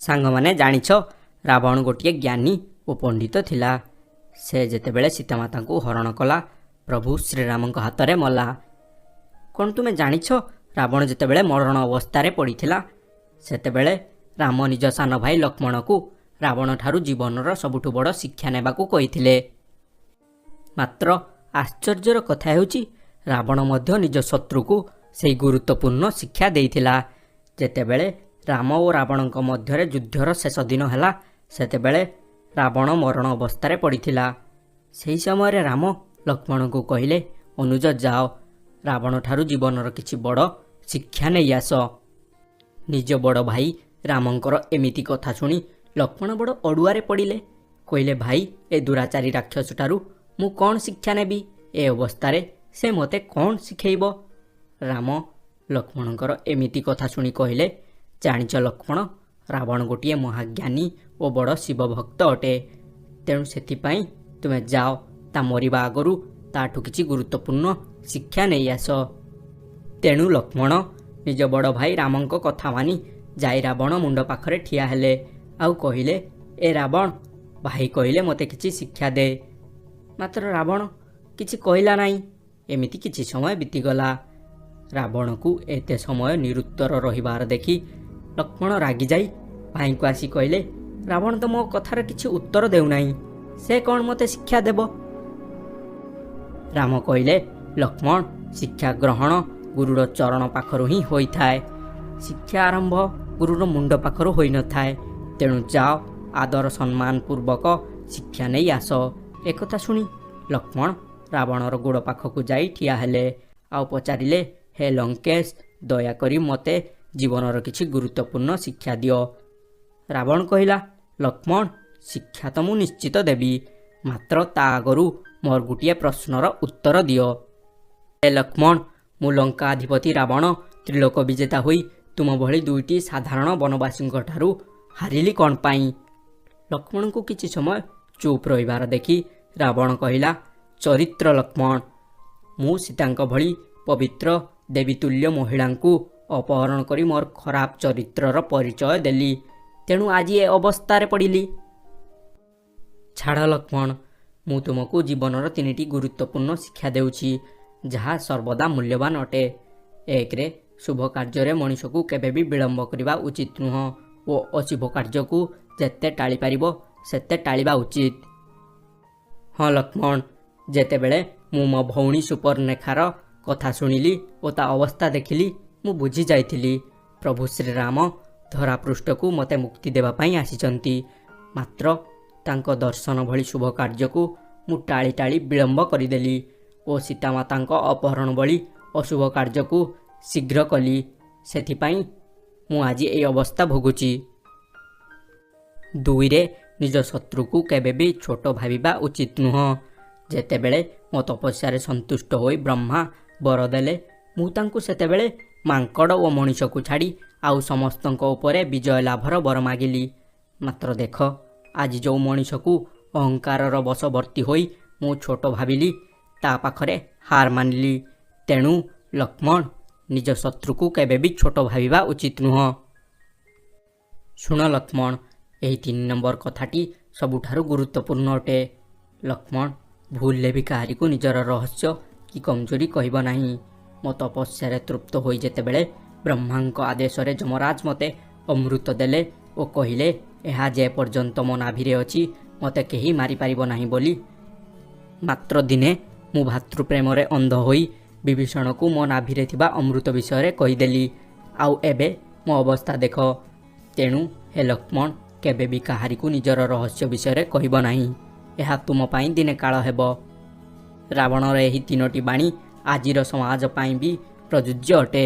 ସାଙ୍ଗମାନେ, ଜାଣିଛ, ରାବଣ ଗୋଟିଏ ଜ୍ଞାନୀ ଓ ପଣ୍ଡିତ ଥିଲା। ସେ ଯେତେବେଳେ ସୀତାମାତାଙ୍କୁ ହରଣ କଲା, ପ୍ରଭୁ ଶ୍ରୀରାମଙ୍କ ହାତରେ ମଲା। କ'ଣ ତୁମେ ଜାଣିଛ, ରାବଣ ଯେତେବେଳେ ମରଣ ଅବସ୍ଥାରେ ପଡ଼ିଥିଲା, ସେତେବେଳେ ରାମ ନିଜ ସାନ ଭାଇ ଲକ୍ଷ୍ମଣକୁ ରାବଣଠାରୁ ଜୀବନର ସବୁଠୁ ବଡ଼ ଶିକ୍ଷା ନେବାକୁ କହିଥିଲେ। ମାତ୍ର ଆଶ୍ଚର୍ଯ୍ୟର କଥା ହେଉଛି, ରାବଣ ମଧ୍ୟ ନିଜ ଶତ୍ରୁକୁ ସେହି ଗୁରୁତ୍ୱପୂର୍ଣ୍ଣ ଶିକ୍ଷା ଦେଇଥିଲା। ଯେତେବେଳେ ରାମ ଓ ରାବଣଙ୍କ ମଧ୍ୟରେ ଯୁଦ୍ଧର ଶେଷ ଦିନ ହେଲା, ସେତେବେଳେ ରାବଣ ମରଣ ଅବସ୍ଥାରେ ପଡ଼ିଥିଲା। ସେହି ସମୟରେ ରାମ ଲକ୍ଷ୍ମଣଙ୍କୁ କହିଲେ, "ଅନୁଜ, ଯାଅ, ରାବଣଠାରୁ ଜୀବନର କିଛି ବଡ଼ ଶିକ୍ଷା ନେଇ ଆସ।" ନିଜ ବଡ଼ ଭାଇ ରାମଙ୍କର ଏମିତି କଥା ଶୁଣି ଲକ୍ଷ୍ମଣ ବଡ଼ ଅଡ଼ୁଆରେ ପଡ଼ିଲେ। କହିଲେ, "ଭାଇ, ଏ ଦୁରାଚାରୀ ରାକ୍ଷସଠାରୁ ମୁଁ କ'ଣ ଶିକ୍ଷା ନେବି? ଏ ଅବସ୍ଥାରେ ସେ ମୋତେ କ'ଣ ଶିଖେଇବ?" ରାମ ଲକ୍ଷ୍ମଣଙ୍କର ଏମିତି କଥା ଶୁଣି କହିଲେ, "ଜାଣିଛ ଲକ୍ଷ୍ମଣ, ରାବଣ ଗୋଟିଏ ମହାଜ୍ଞାନୀ ଓ ବଡ଼ ଶିବଭକ୍ତ ଅଟେ। ତେଣୁ ସେଥିପାଇଁ ତୁମେ ଯାଅ, ତା ମରିବା ଆଗରୁ ତାଠୁ କିଛି ଗୁରୁତ୍ୱପୂର୍ଣ୍ଣ ଶିକ୍ଷା ନେଇ ଆସ।" ତେଣୁ ଲକ୍ଷ୍ମଣ ନିଜ ବଡ଼ ଭାଇ ରାମଙ୍କ କଥା ମାନି ଯାଇ ରାବଣ ମୁଣ୍ଡ ପାଖରେ ଠିଆ ହେଲେ ଆଉ କହିଲେ, "ଏ ରାବଣ, ଭାଇ କହିଲେ ମୋତେ କିଛି ଶିକ୍ଷା ଦେ।" ମାତ୍ର ରାବଣ କିଛି କହିଲା ନାହିଁ। ଏମିତି କିଛି ସମୟ ବିତିଗଲା। ରାବଣକୁ ଏତେ ସମୟ ନିରୁତ୍ତର ରହିବାର ଦେଖି ଲକ୍ଷ୍ମଣ ରାଗିଯାଇ ଭାଇଙ୍କୁ ଆସି କହିଲେ, "ରାବଣ ତ ମୋ କଥାର କିଛି ଉତ୍ତର ଦେଉନାହିଁ। ସେ କ'ଣ ମୋତେ ଶିକ୍ଷା ଦେବ?" ରାମ କହିଲେ, "ଲକ୍ଷ୍ମଣ, ଶିକ୍ଷା ଗ୍ରହଣ ଗୁରୁର ଚରଣ ପାଖରୁ ହିଁ ହୋଇଥାଏ। ଶିକ୍ଷା ଆରମ୍ଭ ଗୁରୁର ମୁଣ୍ଡ ପାଖରୁ ହୋଇନଥାଏ। ତେଣୁ ଯାଅ, ଆଦର ସମ୍ମାନ ପୂର୍ବକ ଶିକ୍ଷା ନେଇ ଆସ।" ଏକଥା ଶୁଣି ଲକ୍ଷ୍ମଣ ରାବଣର ଗୋଡ଼ ପାଖକୁ ଯାଇ ଠିଆ ହେଲେ ଆଉ ପଚାରିଲେ, "ହେ ଲଙ୍କେଶ, ଦୟାକରି ମୋତେ ଜୀବନର କିଛି ଗୁରୁତ୍ୱପୂର୍ଣ୍ଣ ଶିକ୍ଷା ଦିଅ।" ରାବଣ କହିଲା, "ଲକ୍ଷ୍ମଣ, ଶିକ୍ଷା ତ ମୁଁ ନିଶ୍ଚିତ ଦେବି, ମାତ୍ର ତା ଆଗରୁ ମୋର ଗୋଟିଏ ପ୍ରଶ୍ନର ଉତ୍ତର ଦିଅ। ହେ ଲକ୍ଷ୍ମଣ, ମୁଁ ଲଙ୍କାଧିପତି ରାବଣ ତ୍ରିଲୋକ ବିଜେତା ହୋଇ ତୁମ ଭଳି ଦୁଇଟି ସାଧାରଣ ବନବାସୀଙ୍କ ଠାରୁ ହାରିଲି କ'ଣ ପାଇଁ?" ଲକ୍ଷ୍ମଣଙ୍କୁ କିଛି ସମୟ ଚୁପ୍ ରହିବାର ଦେଖି ରାବଣ କହିଲା, "ଚରିତ୍ର ଲକ୍ଷ୍ମଣ, ମୁଁ ସୀତାଙ୍କ ଭଳି ପବିତ୍ର ଦେବୀତୁଲ୍ୟ ମହିଳାଙ୍କୁ ଅପହରଣ କରି ମୋର ଖରାପ ଚରିତ୍ରର ପରିଚୟ ଦେଲି। ତେଣୁ ଆଜି ଏ ଅବସ୍ଥାରେ ପଡ଼ିଲି। ଛାଡ଼ ଲକ୍ଷ୍ମଣ, ମୁଁ ତୁମକୁ ଜୀବନର ତିନିଟି ଗୁରୁତ୍ୱପୂର୍ଣ୍ଣ ଶିକ୍ଷା ଦେଉଛି, ଯାହା ସର୍ବଦା ମୂଲ୍ୟବାନ ଅଟେ। ଏକରେ, ଶୁଭ କାର୍ଯ୍ୟରେ ମଣିଷକୁ କେବେ ବି ବିଳମ୍ବ କରିବା ଉଚିତ ନୁହଁ ଓ ଅଶୁଭ କାର୍ଯ୍ୟକୁ ଯେତେ ଟାଳିପାରିବ, ସେତେ ଟାଳିବା ଉଚିତ। ହଁ ଲକ୍ଷ୍ମଣ, ଯେତେବେଳେ ମୁଁ ମୋ ଭଉଣୀ ସୁପର୍ଣ୍ଣରେଖାର କଥା ଶୁଣିଲି ଓ ତା ଅବସ୍ଥା ଦେଖିଲି, ମୁଁ ବୁଝି ଯାଇଥିଲି ପ୍ରଭୁ ଶ୍ରୀରାମ ଧରାପୃଷ୍ଠକୁ ମୋତେ ମୁକ୍ତି ଦେବା ପାଇଁ ଆସିଛନ୍ତି। ମାତ୍ର ତାଙ୍କ ଦର୍ଶନ ଭଳି ଶୁଭ କାର୍ଯ୍ୟକୁ ମୁଁ ଟାଳି ଟାଳି ବିଳମ୍ବ କରିଦେଲି ଓ ସୀତାମାତାଙ୍କ ଅପହରଣ ଭଳି ଅଶୁଭ କାର୍ଯ୍ୟକୁ ଶୀଘ୍ର କଲି। ସେଥିପାଇଁ ମୁଁ ଆଜି ଏହି ଅବସ୍ଥା ଭୋଗୁଛି। ଦୁଇରେ, ନିଜ ଶତ୍ରୁକୁ କେବେ ବି ଛୋଟ ଭାବିବା ଉଚିତ ନୁହଁ। ଯେତେବେଳେ ମୋ ତପସ୍ୟାରେ ସନ୍ତୁଷ୍ଟ ହୋଇ ବ୍ରହ୍ମା ବର ଦେଲେ, ମୁଁ ତାଙ୍କୁ ସେତେବେଳେ ମାଙ୍କଡ଼ ଓ ମଣିଷକୁ ଛାଡ଼ି ଆଉ ସମସ୍ତଙ୍କ ଉପରେ ବିଜୟ ଲାଭର ବର ମାଗିଲି। ମାତ୍ର ଦେଖ, ଆଜି ଯେଉଁ ମଣିଷକୁ ଅହଙ୍କାରର ବଶବର୍ତ୍ତୀ ହୋଇ ମୁଁ ଛୋଟ ଭାବିଲି, ତା ପାଖରେ ହାର ମାନିଲି। ତେଣୁ ଲକ୍ଷ୍ମଣ, ନିଜ ଶତ୍ରୁକୁ କେବେ ବି ଛୋଟ ଭାବିବା ଉଚିତ ନୁହଁ। ଶୁଣ ଲକ୍ଷ୍ମଣ, ଏହି 3 ନମ୍ବର କଥାଟି ସବୁଠାରୁ ଗୁରୁତ୍ୱପୂର୍ଣ୍ଣ ଅଟେ। ଲକ୍ଷ୍ମଣ, ଭୁଲରେ ବି କାହାରିକୁ ନିଜର ରହସ୍ୟ କି କମଜୋରି କହିବ ନାହିଁ। ମୋ ତପସ୍ୟାରେ ତୃପ୍ତ ହୋଇ ଯେତେବେଳେ ବ୍ରହ୍ମାଙ୍କ ଆଦେଶରେ ଯମରାଜ ମୋତେ ଅମୃତ ଦେଲେ ଓ କହିଲେ, ଏହା ଯେ ପର୍ଯ୍ୟନ୍ତ ମୋ ନାଭିରେ ଅଛି, ମୋତେ କେହି ମାରିପାରିବ ନାହିଁ ବୋଲି। ମାତ୍ର ଦିନେ ମୁଁ ଭାତୃପ୍ରେମରେ ଅନ୍ଧ ହୋଇ ବିଭୀଷଣକୁ ମୋ ନାଭିରେ ଥିବା ଅମୃତ ବିଷୟରେ କହିଦେଲି ଆଉ ଏବେ ମୋ ଅବସ୍ଥା ଦେଖ। ତେଣୁ ହେ ଲକ୍ଷ୍ମଣ, କେବେ ବି କାହାରିକୁ ନିଜର ରହସ୍ୟ ବିଷୟରେ କହିବ ନାହିଁ। ଏହା ତୁମ ପାଇଁ ଦିନେ କାଳ ହେବ।" ରାବଣର ଏହି ତିନୋଟି ବାଣୀ ଆଜିର ସମାଜ ପାଇଁ ବି ପ୍ରଯୁଜ୍ୟ ଅଟେ।